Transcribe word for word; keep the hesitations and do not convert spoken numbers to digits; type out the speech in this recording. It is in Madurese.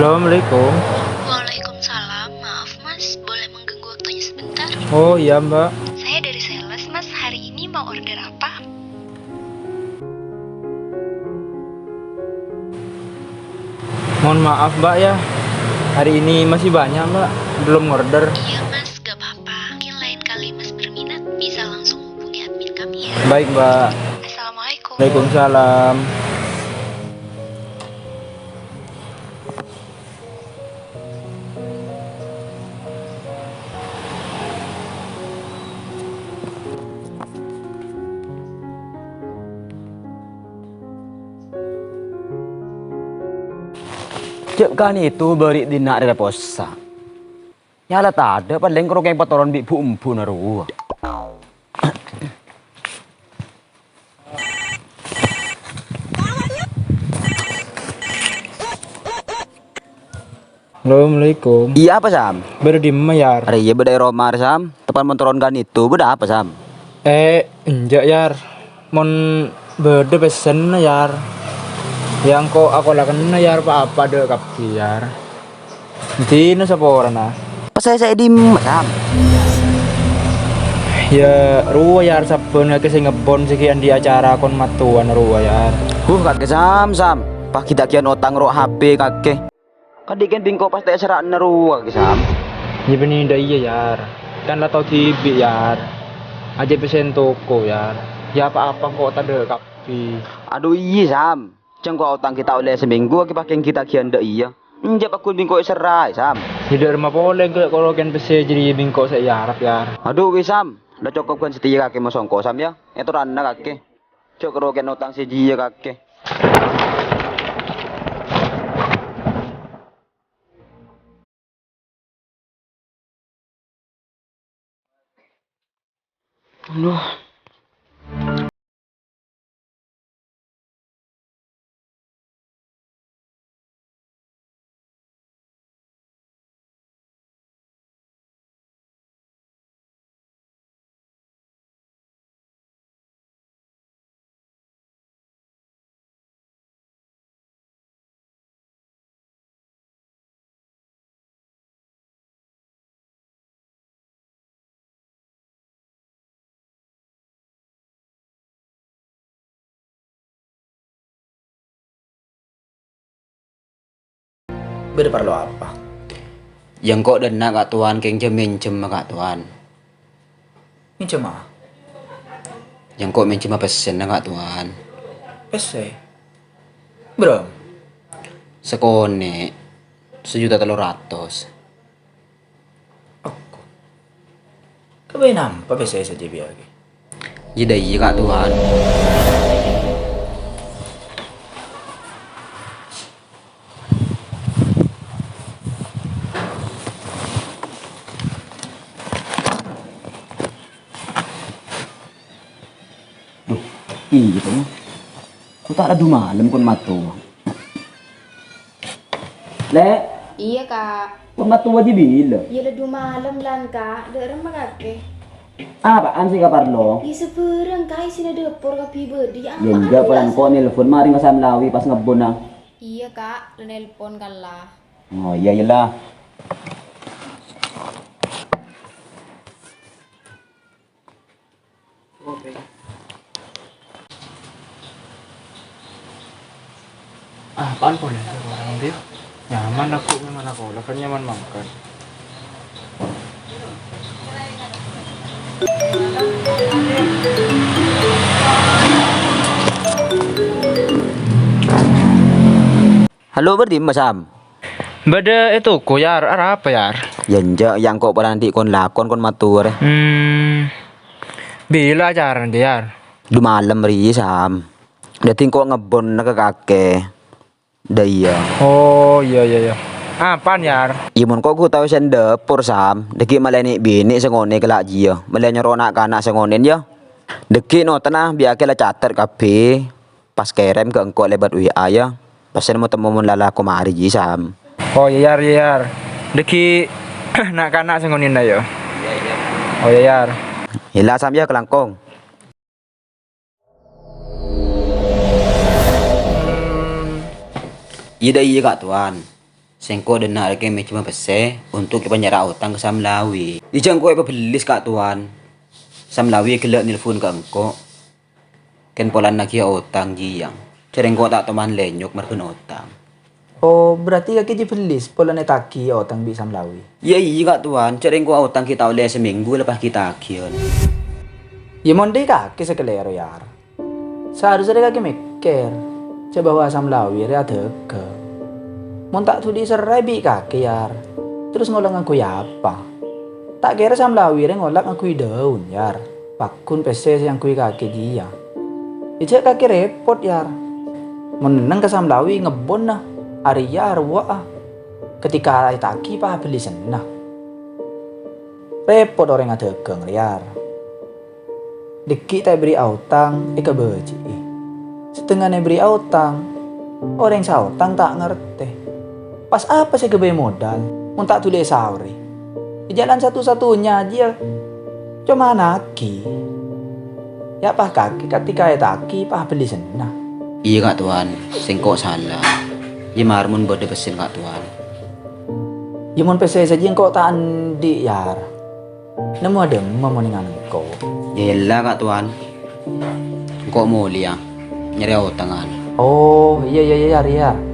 Assalamualaikum. Waalaikumsalam. Maaf, Mas, boleh mengganggu waktunya sebentar? Oh, iya, Mbak. Saya dari sales, Mas. Hari ini mau order apa? Mohon maaf, Mbak, ya. Hari ini masih banyak, Mbak. Belum order. Iya, Mas, gak apa-apa. Mungkin lain kali Mas berminat, bisa langsung hubungi admin kami, ya. Baik, Mbak. Assalamualaikum. Waalaikumsalam. Jhâ' kan itu bâri' dinna' rèya possa. Nyala tadâ' palèng karo kèng patoron bi' bu-embuna rowa. Assalamualaikum. Iyâ, apa, Sam? Bâdâ dimma, Yar? Arèya bâdâ è roma, Sam. Tepan mon toron kan itu, bâdâ apa, Sam? Eh, enjâ', Yar. Mon bâdâ pèssèna, Yar. Yâ, engko' akolakenna, Yar, pa-apa dâ' kabbhi, Yar. Dina saporana. Pèssè sè è dimma, Sam? Yâ, rowa, Yar, sabbhân kakè sè ngebbhun sè ghi' andi' acara kon mattowana rowa, Yar. Huh, kakè, Sam, Sam. Paghi' ta' kèyan otang ro' H P, kakè. Kadhi kèng bi' engko' pas ta' èserra'ana rowa, kakè, Sam. Yâ, bânnè dâ' iyâ, Yar. Kan la tao dhibi', Yar. Ajâ pèssèna toko, Yar. Yâ, pa-apa engko' tadâ' kabbhi. Adhu, iyâ, Sam. Jhâ' engko' otang ghi' ta' ollè samènggu, kakè pakèng ghi' ta' kèyan dâ' iyâ. Enjâ' pagghun bi' engko' èserraè, Sam. Yâ, dâ' remma polè engko' karo kèng pèssè jârèya bi' engko' sè èarep, Yar. Adhu, wi, Sam. La cokop kan satèya kakè masongko, Sam, yâ. Ètorana kakè. Jhâ' karo kèng otang sè jiyâ kakè. Aduh. Bâdâ parlo apa? Yâ, engko' dâ' enna', Ka' Towan, kèng jhâ' mènjhemma, Ka' Towan. Mènjhemma? Yâ, engko' mènjhemma pèssèna, Ka' Towan. Pèssè? Bârâmpa? Sakonè', sajuta tello ratos. Ongghu. Kabây nampa pèssè sè èjhâbiyâghi. Yâ, dâ' iyâ, Ka' Towan. Duh, iyâ, Ka'. Kok ta' la du malem kon mattowa. Lè'. Iyâ, Ka'. Kon mattowa jiyâ bilâ? Yâ, la du malem, Lan, Ka'. Dâ' remma kakè? Apaan sè èkaparlo? Yâ, sabhârâng, Ka', isina dâpor kabbhi bâdâ. Yâ, yâ, enjâ', palan kok nelpon marèng ka Sam Lawi pas ngebbhun, ah. Iyâ, Ka', la nelpon kala. Oh, iyâ, iyâ, la. Ah, apaan polè? Nyaman aku, nyaman aku. Lah kan nyaman mangkat. Halo, bâdâ dimma, Sam? Bâdâ è toko, Yar. Arapa, Yar? Yâ, enjâ', yâ engko' paran andi' kon-lakon kon mattowa rè. Hmm. Bilâ acarana, Yar? Du malem rèya, Sam. Dâddhi engko' ngebbhun ka kakè. Dâ' iyâ. Oh, iyâ, iyâ, iyâ. Apaan, Yar? Iyâ, mon ko' ghu tao sè è dâpor, Sam. Dâgghi' malè nè'-binè' sè ngonè kala' jiyâ. Malè nyoro na'-kana' sè ngonèn, yâ. Dâgghi' notana, bi' kakè la catet kabbhi. Pas kèrèm ka engko' lèbât W A, yâ. Pas sè nemmo-temmo mon la lako marè jiyâ, Sam. Oh, iyâ, Yar, iyâ, Yar. Dâgghi' na'-kana' sè ngonèna, yâ. Oh, iyâ, Yar. Ella, Sam, yâ, kalangkong. Iyâ, dâ' iyâ, Ka' Towan. Sèngko' dâ' enna' arè kèya mèjâ mapèssè untuk èpanyèra otang ka Samlawi. Iyâ, jhâ' engko' èpabellis, Ka' Towan. Samlawi ghellâ' nelpon ka engko'. Kèng polana ghi' otang jiyâ. Jhâ' rèng engko' ta' toman lènyok marbân otang. Oh, berarti kakè jiyâ bellis polana ètagi otang bi' Samlawi? Iyâ, iyâ, Ka' Towan. Jhâ' rèng engko' otang ghi' ta' ollè samènggu la pas ghi' tagiyân. Iyâ, mon dâri kakè sè kalèro, Yar. Saharusnya kakè mèkkèr, jhâ' bahwa Samlawi rè adhâghâng. Mon ta' dhuli èsèrraè bi' kakè, Yar, terros ngolak ngangghuy apa? Ta' kèra Samlawi rè ngolak ngangghuy dâun, Yar. Pagghun pèssè sè èangghuy kakè jiyâ. Jhâ' kakè rèpot, Yar. Mon nenneng ka Samlawi ngebbhunna, arèya arowa'a. Ketika ètagi pas abellisanna. Rèpot orèng adhâghâng rè, Yar. Dhâggi' ta' èberri' aotang, èkabâji'i. Setengana èberri' aotang, orèng sè aotang ta' ngartè. Pas apa sè èghâbây modal, mon ta' dhuli èsaorè? È jhâlân satu-satunya jiyâ coma nagi. Yâ, pas kakè ketika ètagi, pas abellisanna. Iyâ, Ka' Towan, sèngko' sala. Iyâ, mar mon bâdâ pèssèna, Ka' Towan. Iyâ, mon pèssè sajiyâ engko' ta' andi', Yar. Nemmowa dâmma mon èngan engko'? Yâ ella, Ka' Towan. Engko' molèya nyarè otangan. Oh, iyâ, iyâ, iyâ, Yar, Yar.